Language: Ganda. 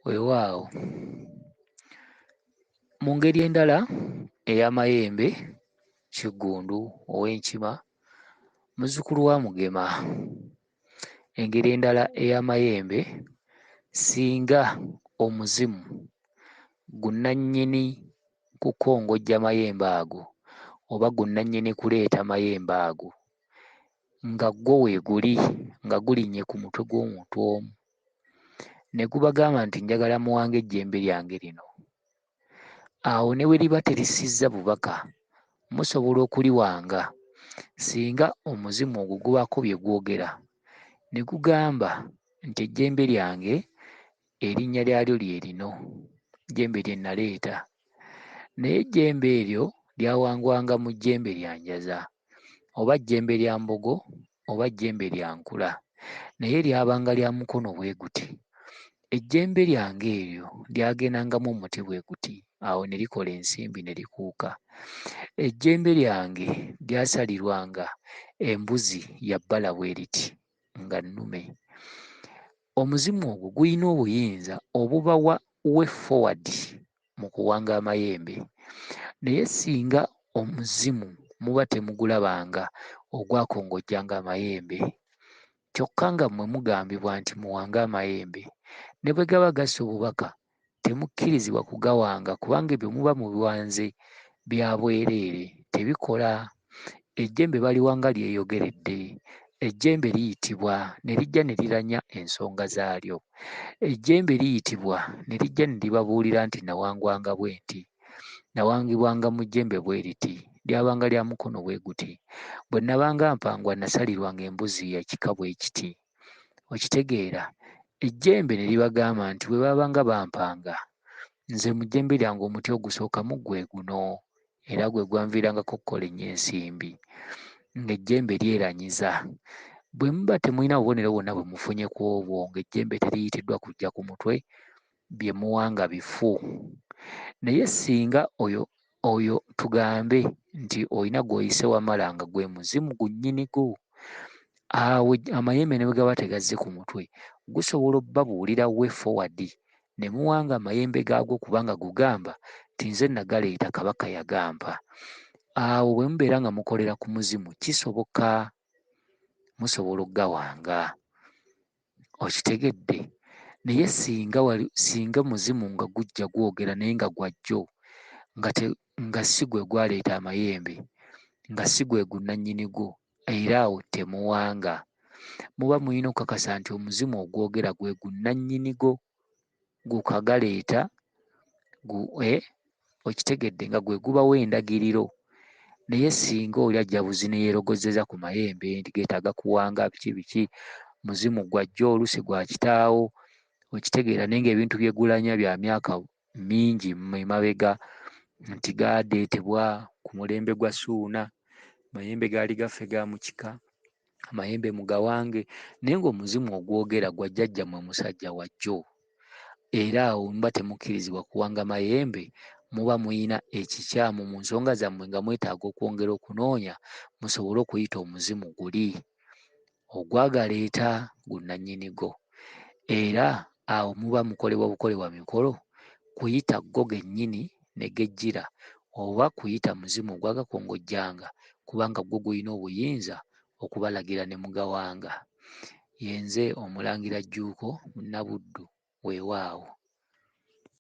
Weewaawo. Mu ngeri endala ey'amayembe, Kiggundu ow'Enkima, muzzukulu wa Mugema. Engeri endala ey'amayembe, singa omuzimu gunnannyini kukongojja mayembe ago oba gunnannyini kuleeta mayembe ago nga gwo weeguli nga gulinnye ku mutwe gw'omuntu omu ne gubagamba nti njagala muwange ejjembe lyange lino, awo ne bwe liba terissizza bubaka musobola okuliwanga singa omuzimu ogwo gubaako bye gwogera ne gugamba nti ejjembe lyange erinnya lyalyo lye lino, jjembe lye naleeta. Naye ejjembe eryo lyawangwanga mu jjembe lya njaza oba jjembe lya mbogo oba jjembe lya nkula naye lyabanga lya mukono bwe guti. Ejjembe lyange eryo lyagendangamu omuti bwe guti, awo ne likola ensimbi ne likuuka. Ejjembe lyange lyasalirwanga embuzi ya bbala bwe riti nga nnume. Omuzimu ogwo gulina obuyinza obubawa way forward mu kuwanga amayembe. Naye singa omuzimu muba temugulabanga ogwakongojjanga amayembe, kyokka nga mmwe mugambibwa nti muwange amayembe, ne bwe gaba gassa obubaka temukkirizibwa kugawanga kubanga ebyo muba mubiwanze bya bwereere, tebikola. Ejjembe baliwanga lyeyogeredde. Ejjembe liyitibwa ne lijja ne liranya ensonga zaalyo. Ejjembe liyitibwa ne lijja ne libabuulira nti nawangwanga bwe nti, nawangibwanga mu jjembe bwe riti, lyabanga lya mukono bwe guti. Bwe nabanga mpangwa nasalirwanga embuzi ya kika bwe kiti. Okitegeera? Ejjembe ne libagamba nti bwe babanga bampanga, nze mu jjembe lyange omuti ogusookamu gwe guno era gwe gwanviirangako okukola ennyo ensimbi. Ng'ejjembe lyeranyiza. Bwe muba temulina bubonero bwonna bwe mufunye ku obwo ng'ejjembe teriyitiddwa kujja ku mutwe, bye muwanga bifu. Naye singa oyo oyo tugambe nti olina gw'oyise wamala nga gwe muzimu gunnyini gwo, awo amayembe ne bwe gaba tegazze ku mutwe gusobola obbabuulira way forward ne muwanga amayembe gaagwo kubanga gugamba nti nze nagaleeta Kabaka yagampa. Awo bwe mubeera nga mukolera ku muzimu kisoboka, musobola okugawanga. Okitegedde? Naye singa wali singa muzimu nga gujja gwogera naye nga gwa jjo nga te nga si gwe gwaleeta amayembe nga si gwe gunnannyini gwo era awo temuwanga. Muba mulina okukakasa nti omuzimu ogwogera gwe gunnannyini gwo gukagaleeta gu eh okitegedde nga gwe gubawa endagiriro. Naye singa oli ajja buzi ne yeerogozeza ku mayembe nti geetaaga kuwanga biki biki, muzimu gwa jjo oluusi gwa kitaawo, okitegeera naye ng'ebintu bye gulanya bya myaka mingi emabega nti gaadeetebwa ku mulembe gwa Ssuuna, mayembe gaali gaffe ga mu kika, amayembe mugawange naye ng'omuzimu ogwogera gwa jjajjammwe musajja wa jjo. Era awo muba temukkirizibwa kuwanga mayembe, muba muyina ekikyamu mu nsonga zammwe nga mwetaaga okwongera okunoonya musobole okuyita omuzimu guli ogwagaleeta gunnannyini go. Era awo muba mukolebwa bukolebwa mikolo kuyita go gennyini ne gejjira oba kuyita muzimu ogwagakongojjanga kubanga gwo gulina obuyinza okubalagira ne mugawanga. Yenze Omulangira Jjuuko Munnabuddu weewaawo.